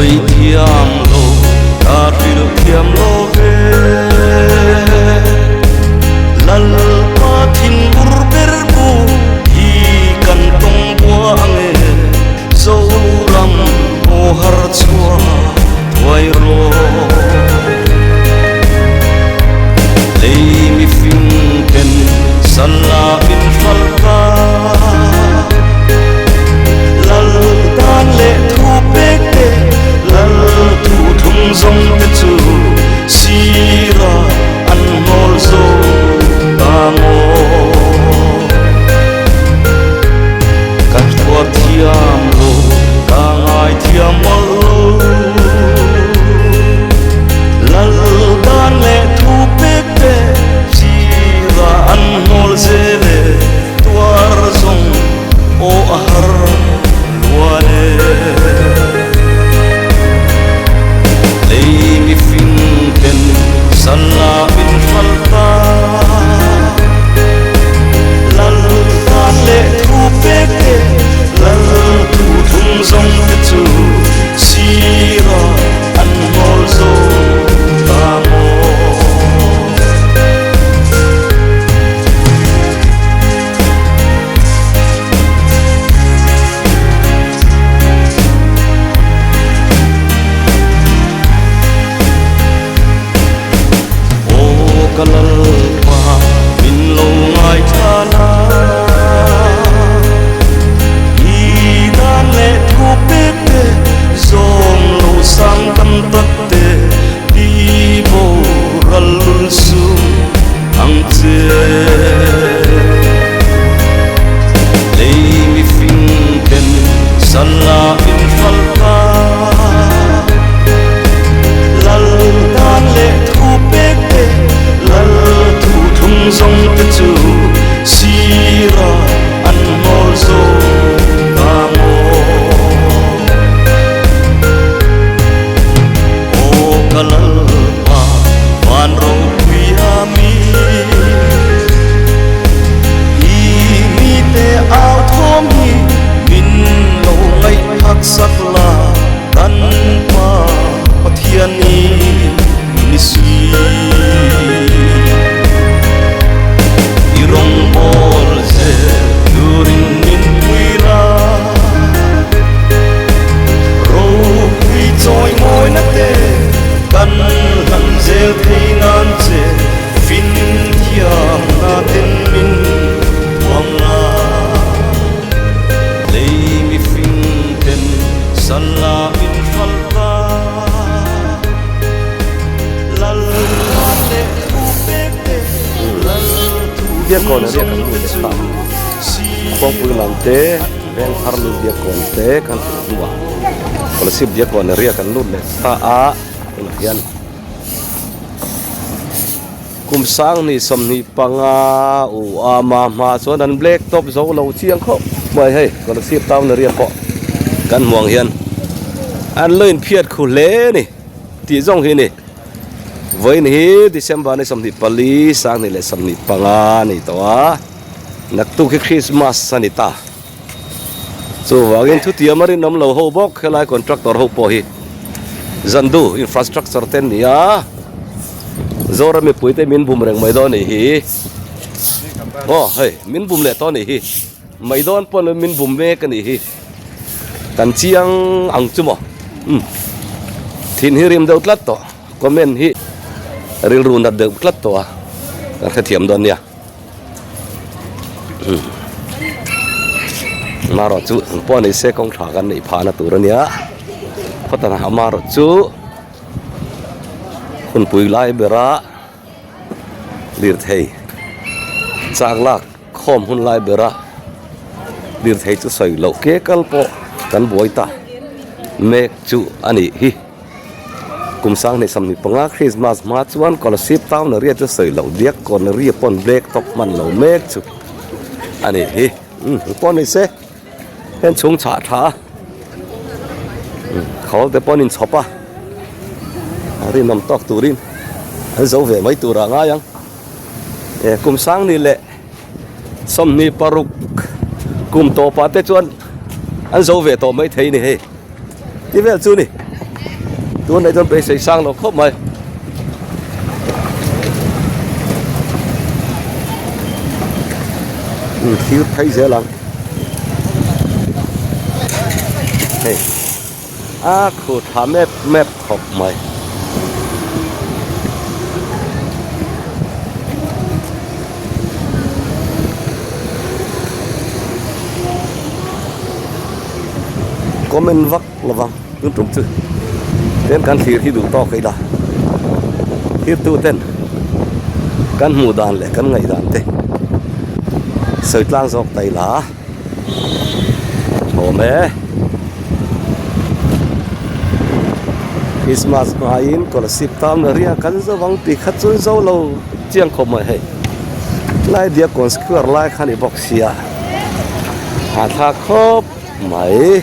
Sawi thiam lo ka hrilh thiam lo ve. Lalpa thinur ber bu hi kan tawng bua ang e, Zoram aw har chhuah thuai rawh. Lei mifing ten sala min hralh ta. Lal dan leh thu pek te, lal thu thlung zawng te chu sira an hnawl zo ta maw? Ka thuar thiam lo, ka ngai thiam mawlh lo. Lal dan leh thu pek te sira an hnawl zel e. Tuar zawng aw a har luan e. Lei mifing ten sala min hral ta. Lal dan leh thu pek te, lal thu thlung zawng te chu sira an hnawl zo ta maw. Aw ka Lalpa min lo ngaithla la, I dan leh thu pek te zawm lo sang tam tak te ti boral lul suh ang che. Lei mifing ten sala in hral ta, Lal dan leh thu pek te, lal thu thlung zawng te chu sira an hnawl zo ta maw. Aw ka Lalpa van ropui a mi, I mite au thawm hi min lo ngaihthak sak la, kan Pa Pathian i ni si. I rawngbâwl zel turin min pui la. Ropui chawi ngawina te kan hlan zel thei nan che fin thiam na ten min thuam la. Lei mifing ten sala min hral ta. Lal dan leh thu pek te lal thu Biakkawn a riak an lut leh ta. Khuangpui lam te. Veng thar lut biakkawn te kan hmuh hnuah Kolasib biakkawn area kan lut leh ta a, tunah hian kum 20 25 u a ma hma chuan an black top zo lo chiang khawp mai hei Kolasib town area pawh kan hmuh ang hian an lo inphiat khu hle a ni tih zawng hi a ni. Vawiin hi December ni 24 2025 a ni tawh a. Naktuk hi Christmas a ni ta. Chuvangin thutiam a rinawm lo ho bawk helai contractor ho pawh hi Zandu infrastructure te an ni a, Zoram mipui te min bum reng mai dawn anih hi. Aw hei min bum leh tawh anih hi. Mai dawn pawn min bum mek anih hi. Kan chiang ang chu maw. Umm thin hi rim deuh tlat tawh comment hi rilru nat deuh tlat tawh a kan hrethiam dawn nia. Marawh chu eng pawh ni se kawng tha kan neih phahna tur a nia khawtana amarawh chu hunpui lai bera lirthei chak lak khawm hun lai bera lirthei chu sawi loh ke kal pawh kan buai ta mek chu a nih hi. Kum 2025 Christmas hma chuan Kolasib town area chu sawi loh diak kawn area pawn black top hman lo mek chu a ni hi umm pawh ni se heng chhung chhah tha a umm khawl te pawh an inchhawp a a rinawm tawk turin an zo ve mai turah a ngai ang e kum 2026 kum tawpah te chuan an zo ve tawh maithei a ni hei ti vel chu a ni. Tunah chuan beisei sang lo khawp mai. Thil phei zel ang. Hei a khu tha mep mep khawp mai. Comment vak lovang tun tum chu ten kan thlir hi duh tawk ila thirtu ten kan hmuh dan leh kan ngaih dan te sawi tlang zawk ta ila awm e Christmas hmaiin Kolasib town area kan zo ang tih kha chu zo lo chiang khawp mai hei lai Diakkawn square lai kha a ni bawk sia hahthlak khawp mai.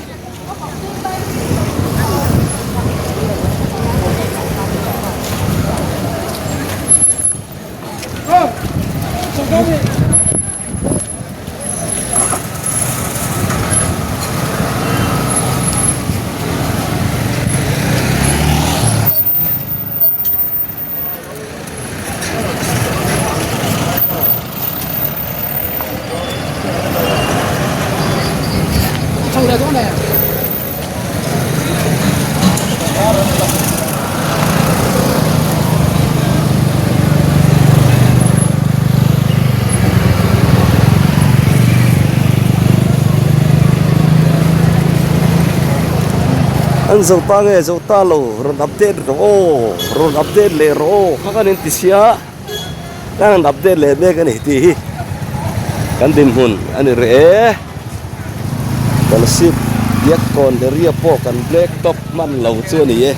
An zo ta nge zo ta lo rawn update rawh aw rawn update leh rawh aw kha khan in ti sia kan han update leh mek a ni tih hi kan dinhmun a ni reh e Kolasib Biakkawn area pawh kan black top hman lo chu a ni e.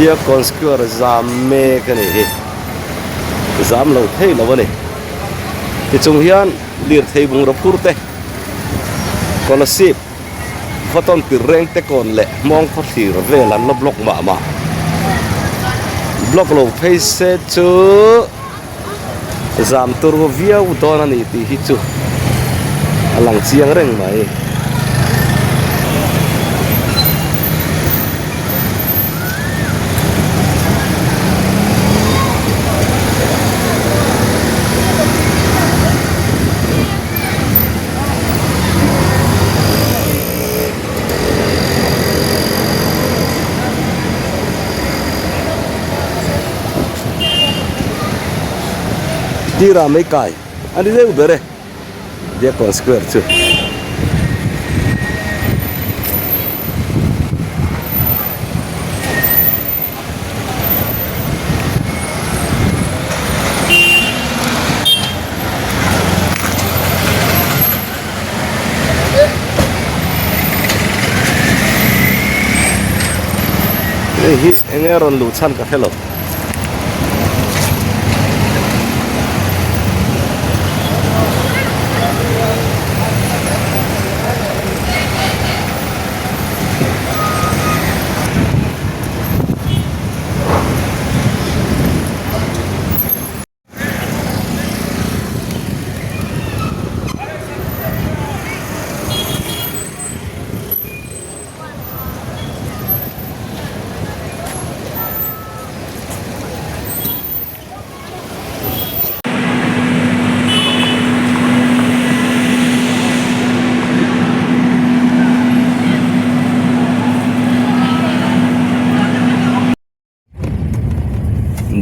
Diakkawn square zam mek a nih hi zam lo thei lo a ni tichung hian lirthei bungraw phur te Kolasib Khawtawn tir reng te kawn leh hmawng khaw thlir vel an la block mah mah block lo phei se chu zam tur viau dawn a ni tih hi chu a lang chiang reng mai. Tirah mai kai a ni deuh ber e Diakkawn square chu. Hei hi eng nge rawn luh chhan ka hre lo.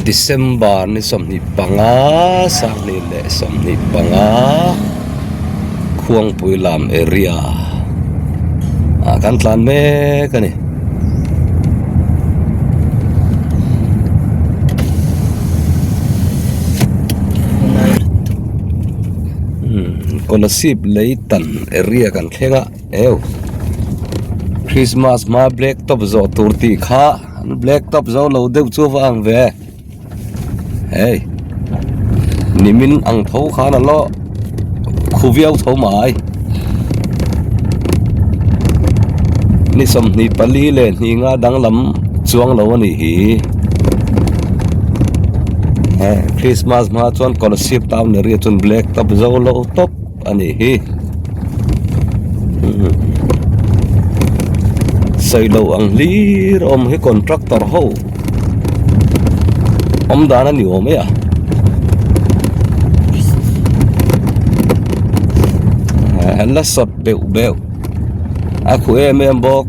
December ni 25 sanghnih leh 25 Khuangpui lam area ah kan tlan mek a ni. Kolasib lei tan area kan thleng a eu Christmas hma black top zawh tur tih kha an black top zo lo deuh chu va ang ve hei nimin ang tho khan a lo khu viau tho mai. Ni 24 leh hnih nga danglam chuang lo a nih hi. Eh Christmas hma chuan Kolasib town area chuan black top zo lo tawp a nih hi. Sawi lo ang hlir a awm hi contractor ho awm dan a ni awm mai a. An la sawt beuh beuh a khuh em em bawk.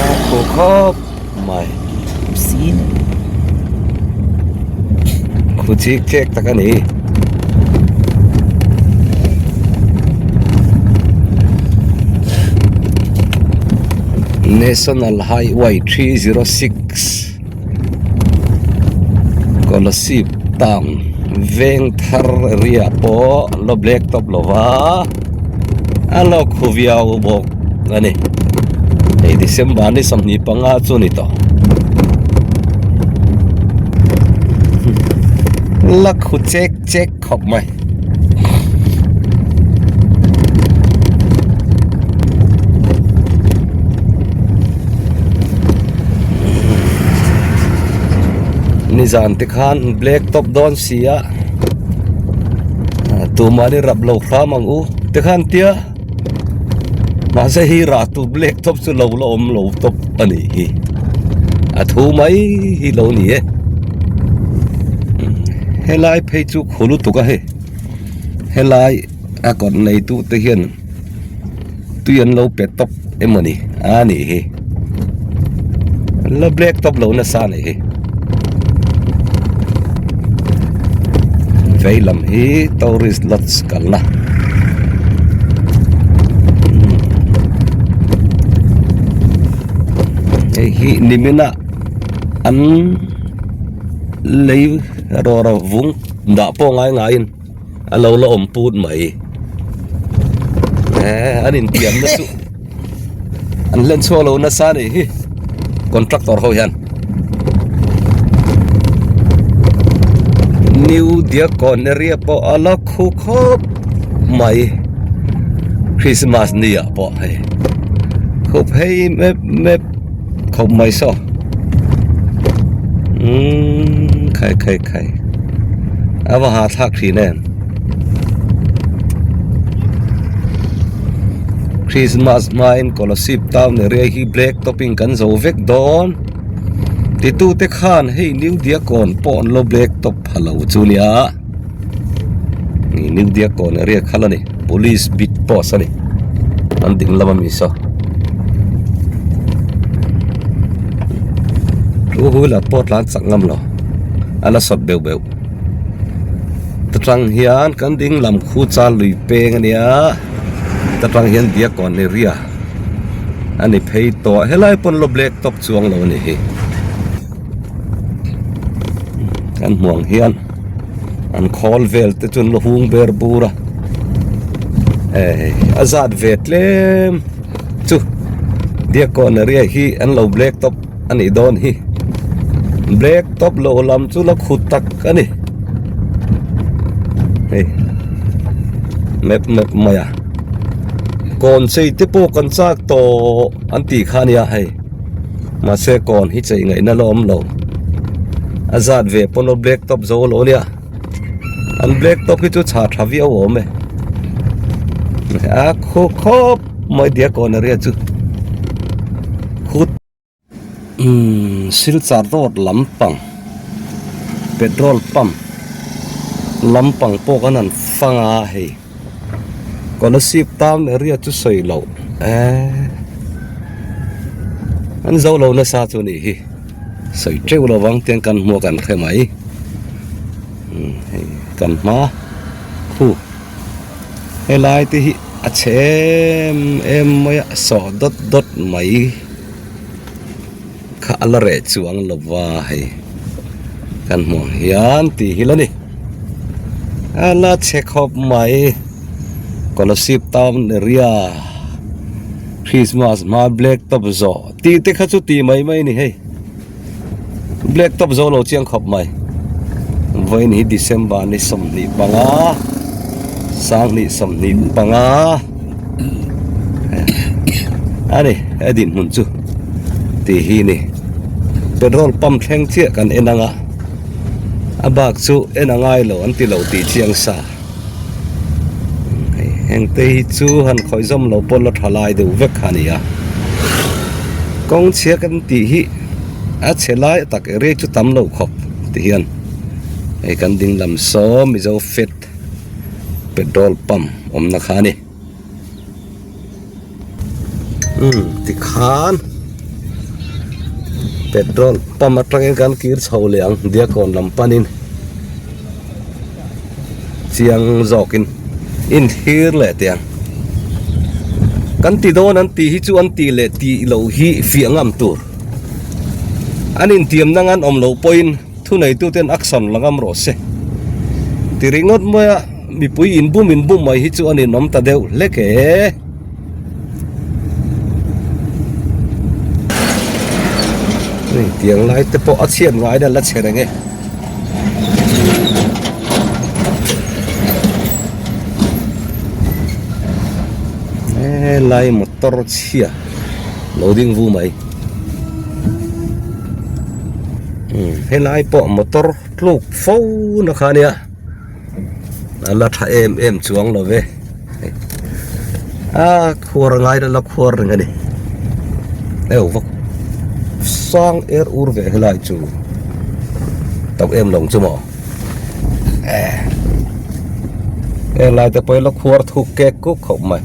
A khuh khawp mai. Khuh chik chek tak a ni. National Highway 306 Kolasib town veng thar area pawh an lo black top lova a lo khu viau bawk a ni hei December ni 25 chu a ni tawh la khu chek chek khawp mai. Nizan te khan black top dawn si a tumah ni rap lo hram ang u te khan tia mahse hi rah tu black top chu lo la awm lo top a nih hi a thu mai hi lo ni e helai phei chu khu lutuk a hei helai a kawt nei tu te hian tui an lo pe tawp emaw ni a nih hi an la black tawp lo nasa a nih hi vei lam hi tourist lodge kalna hei hi nimin ah an lei rawra vung dah pawh ngai ngaiin a lo la awm put mai eh an intiam na chu an hlen chhuak lo nasa a nih hi contractor ho hian New Diakkawn area pawh a la khu khawp mai Christmas ni ah pawh hei khup phei mep mep khawp mai saw umm khai khai khai a va ha thlak thin em Christmas hmain Kolasib town area hi black topping kan zo vek dawn titu te khan hei New Diakkawn pawh an lo black top pha lo chu nia New Diakkawn area kha la ni police beat post a ni an ding lam ami saw chu hui lah pawh tlan chak ngam lo a la sawt beuh beuh ta tang hian kan ding lam khu chal lui peng a nia ta tang hian Diakkawn area a ni phei tawh helai pawn lo black top chuang lo a ni hi. Kan hmuh ang hian an khawl vel te chu an la hung ber bur a hei a zat ve tlem chu Diakkawn area hi an lo black top a nih dawn hi black top loh lam chu la khut tak a ni hei map map mai a kawn chei te pawh kan chak tawh an tih kha a nia hei. Mahse kawn hi chei ngaihna la awm lo a zat ve pawn aw black top zo lo nia an black top hi chu chha tha viau awm e a khu khawp mai Diakkawn area chu khut umm Silchar road lampang petrol pump lampang pawh kan han fang a hei. Kolasib town area chu sawi loh eee an zo lo nasa chu nih hi sawi teuh lo vang tiang kan hmuh a kan hre mai umm hei kan hma khu helai te hi a chhe em em mai a sawh dawt dawt mai kha a la reh chuang lo va hei kan hmuh ang hian tih hi la ni a la chhe khawp mai Kolasib town area Christmas hma black top zawh tih te kha chu tih mai mai a ni hei black top zo lo chiang khawp mai vawiin hi December ni 25. 25 a ni a dinhmun chu tih hi ni petrol pump thleng chiah kan en ang a a bak chu en a ngai lo an ti lo tih chiang sa hei heng te hi chu han khawih zawm lo pawh la tha lai deuh vek kha a ni a kawng chhia kan tih hi a chhe lai tak area chu tam lo khawp ti hian hei kan ding lam saw mizo fit petrol pump awmna kha a ni umm tikhan petrol pump atangin kan kir chho leh ang diakawn lam panin chiang zawkin inthlir leh teh ang kan ti dawn an tih hi chu an tih leh tih loh hi fiah ngam tur an intiamna ngan awm loh pawhin Thuneituten action la ngam rawh se. Ti ringawt maia mipui inbum inbum mai hi chu a ninawm ta deuh hlek e. Hei tiang lai te pawh a chhiat ngai na la che reng e. Helai motor chhia lo ding vu mai. Helai pawh motor tluk fo na kha ania a la tha em em chuang lo ve a khuar a ngai la khuar reng a ni eu vak sang er ur ve helai chu tauh em lo chu maw helai te pawh hi la khuar thuk kek kuk khawp mai.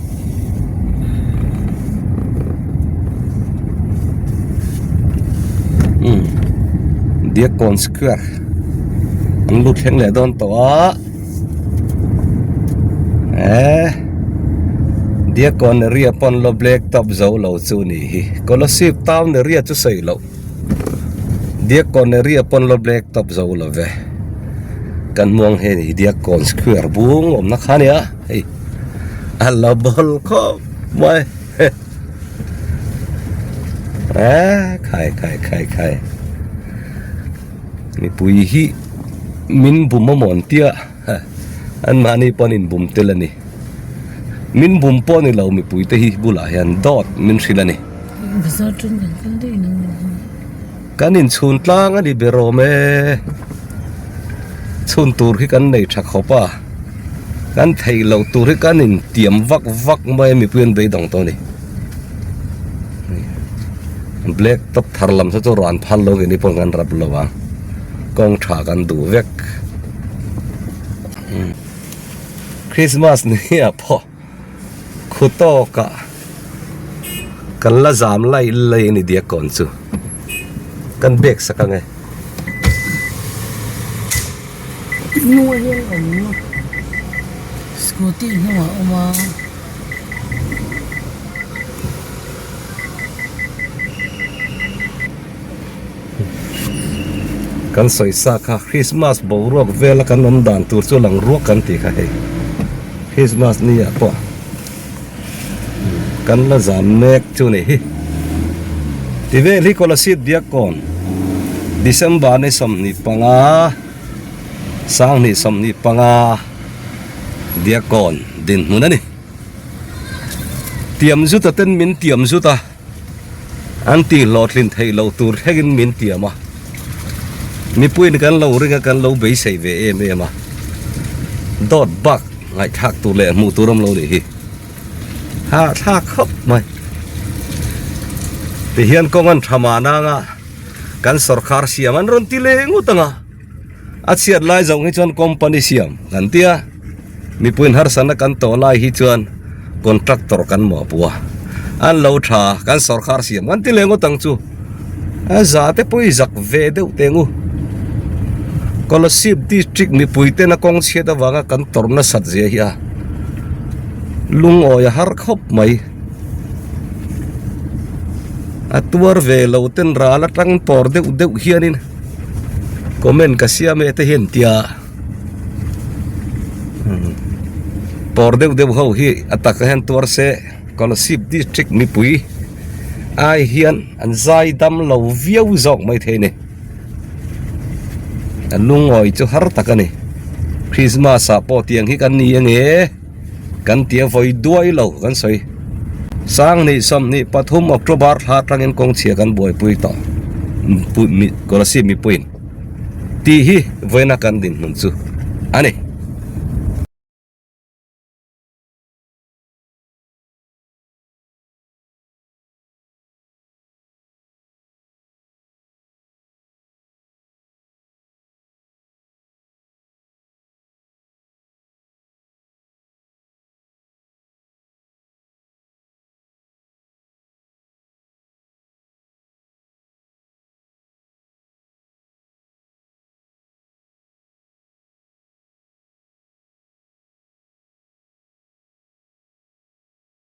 Umm Diakkawn square an lut thleng leh dawn tawh a eh Diakkawn area pawn lo black top zo lo chu a nih hi Kolasib town area chu sawi loh Diakkawn area pawn lo black top zo lo ve kan muang hi a ni Diakkawn square bung awmna kha a nia hei. A la bawl khawp mai eh khai khai khai khai mipui hi min bum a mawn tia an mahni pawn in bum tel a ni min bum pawh ni lo mipui te hi bulah hian dawt min hrilh a ni kan inchhun tlang a ni ber awm e chhun tur hi kan nei tha khawp a. Kan theih loh tur hi kan intiam vak vak mai a mipui an beidawng tawh a ni. Black top thar lam saw chu ran phal lo keini pawh kan rap lo ang. Kawng tha kan duh vek. Christmas ni ah pawh khu tawkah kan la zam lai lai a ni diakkawn chu. Kan bag sak ang e. Hnungah hian awm scooty hnungah a awm a. Kan sawi sa kha Christmas boruak vela kan awm dan tur chu lang ruak kan tih kha hei Christmas ni ah pawh kan la zam mek chu ni hi ti vel hi Kolasib Diakkawn December ni 25 2025 Diakkawn dinhmun a ni tiam zut a ten min tiam zut a an tih hlawhtlin theih loh tur thlengin min tiam a mipuiin kan lo ring a kan lo beisei ve em em a dawt bak ngaihthlak tur leh hmuh tur awm lo nih hi hahthlak khawp mai tihian kawng an tha mah nang a kan sawrkhar siam an rawn ti leh ngut ang a. A chhiat lai zawng hi chuan company siam kan ti a, mipuiin harsatna kan tawh lai hi chuan contractor kan mawhpuh a, an lo tha kan sawrkar siam kan ti leh ngawt ang chu, a za te pawh i zak ve deuh teng u. Kolasib district mipui tena kawng chhiat avanga kan tawrh nasat zia hi a lungawi a har khawp mai. A tuar ve lo ten ral atang tawr deuh deuh hianin. Comment ka siam e te hian tia pawr deuh deuh ho hi a takah hian tuar se Kolasib district mipui ai hian an zai dam lo viau zawk mai thei a ni a lungawi chu har tak a ni Christmas ah pawh tiang hi kan ni ange. Kan tia vawi duai lo kan sawi. Sanghnih 23 October thla atangin kawng chhia kan buaipui tawh Kolasib mipuiin tih hi vawiina kan dinhmun chu a ni.